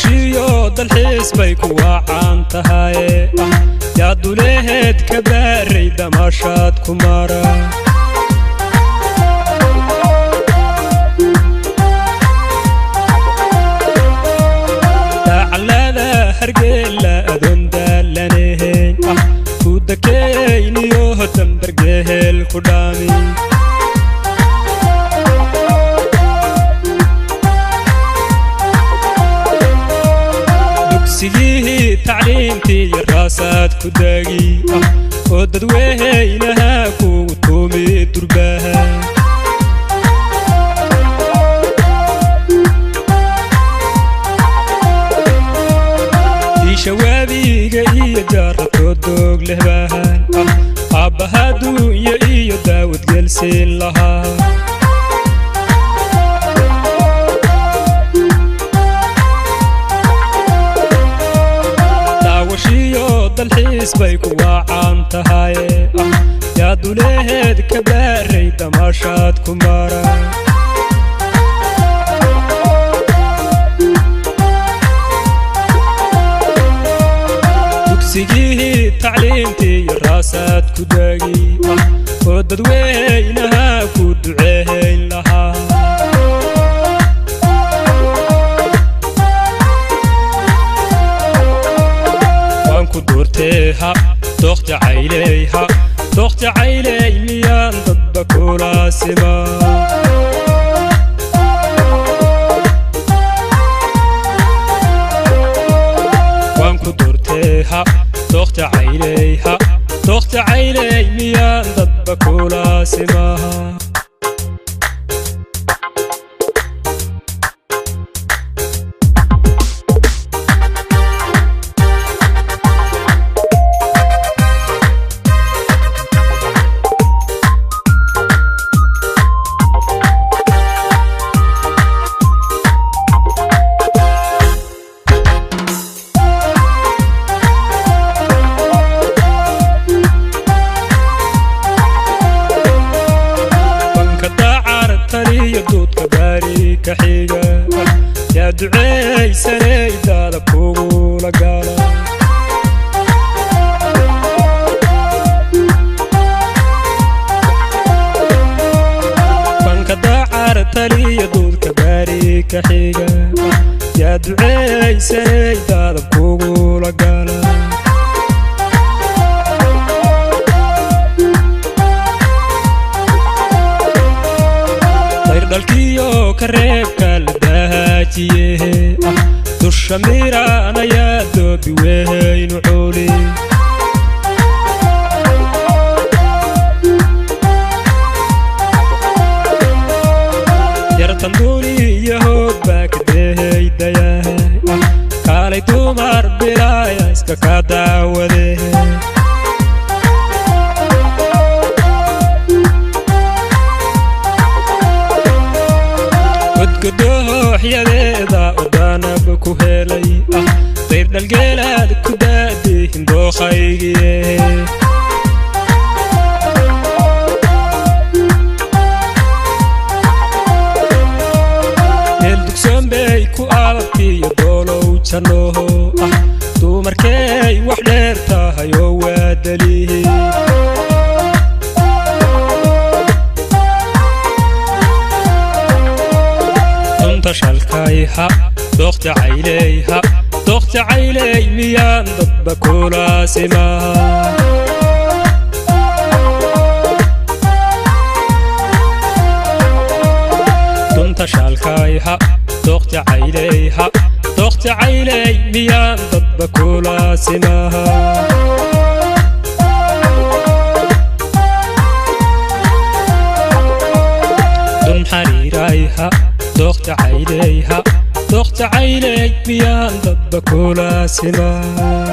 Daawashiyo dalxiis bay ku wacan tahaye, yaa duleheed ka baaray damaashaad ku mara. Dacallada Hargeela adoon daalanahayn, ku dakeyniyo dambargehel ku dhaami. Dugsigihii tacliintii iyo raasaad ku dagi, oo dadweynaha kugu tuumi durbaha. Diishawaabiga iyo jaaratoo doog leh baahan, aabbaha duunya iyo daawad gelsiin lahaa. Daawashiyo dalxiis bay ku wacan tahaye, yaa duleheed ka baaray damaashaad ku mara. Dugsigihii tacliintii iyo raasaad ku dagi, oo dadweynaha ku duceehayn lahaa. Waan ku doortee ha dookta cayley, ha dookta cayley, miyaan dadba kula sima? Waan ku doortee ha dookta cayley, ha dookta cayley, miyaan dadba kula simaha? Banka dacar taliyo duudka baari ka xiga, yaa ducaysanay daada kugula gala. Banka dacar taliyo duudka baari ka xiga, yaa ducaysanay daadab kugula gala. Dayrdhalkiyo ka reebka la daajiye, dusha miiraan ayaa doobi wehaynu cuuli. Yartan duuniyo hoog baa ka dehaydayahay, kaalay dumar bilaaya iska ka daawade. Godgodooxyadeeda odaanab ku helay, dayrdhalgeelaad ku daadihin dookhaygiye. Meel dugsoon bay ku alabtiyo doolow jannooho, dumarkay wax dheer tahay oo waa dalihi. Dunta shalkay ha dookta cayley, ha dookta cayley, miyaan dadba kula simaha? Dunta shalkay ha dookta cayley, ha dookta cayley, miyaan dadba kula simaha? Dun xariiray ha dookta cayley, ha dookta cayley, miyaan dadba kula simaa?